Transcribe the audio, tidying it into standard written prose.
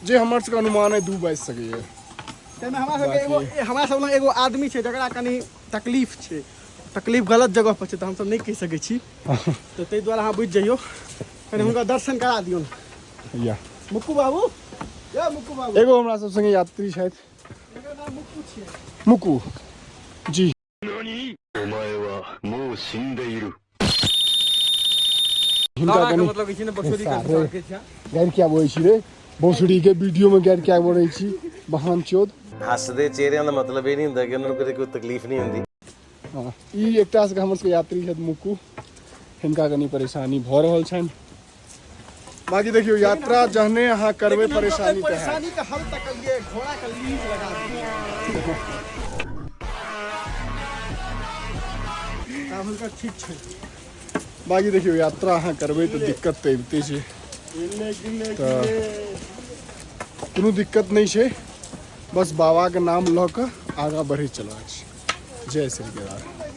जे हमर सबके अनुमान है 2 बाजि सकैए। ताहिमे हमरा सबके एगो हमरा सब लग एगो आदमी छै जकरा कनि तकलीफ छै, तकलीफ गलत जगह पर छै, तऽ हमसब नहि कहि सकै छी, तऽ ताहि दुआरे अहाँ बुझि जइयौ। कनि हुनका दर्शन करा दियौन। या मुक्कू बाबू, या मुक्कू बाबू। एगो हमरा सब संगे यात्री छथि। एकर नाम मुक्कू छियै। मुक्कू जी। हिनका कनि मतलब कि ने बकचोदी कर सारे। गारि क्या बोलै छी रे भोसड़ी के, वीडियो में गारि क्या बोलै छी बहन चोद। ਹੱਸਦੇ ਚਿਹਰਿਆਂ ਦਾ ਮਤਲਬ ਇਹ ਨਹੀਂ ਹੁੰਦਾ ਕਿ ਉਹਨਾਂ ਨੂੰ ਕਦੇ ਕੋਈ ਤਕਲੀਫ ਨਹੀਂ ਹੁੰਦੀ। हाँ, ई एकटा सबके हमर सबके यात्री छथि मुक्कू, हिनका कनि परेशानी भऽ रहल छनि। बाकी देखियौ यात्रा जहने अहाँ करबै लेकिन हमसब परेशानी एहि तऽ हैत। परेशानी के हल तकलियै, घोड़ा के लीज लगा दियै। आब हुनकर ठीक छै। बाकी देखियौ यात्रा अहाँ करबै तऽ दिक्कत तऽ अबिते छै, तऽ कोनो दिक्कत नहि छै, बस बाबाके नाम लऽ कऽ आगाँ बढ़ैत चलबाक छै। जय श्री केदार।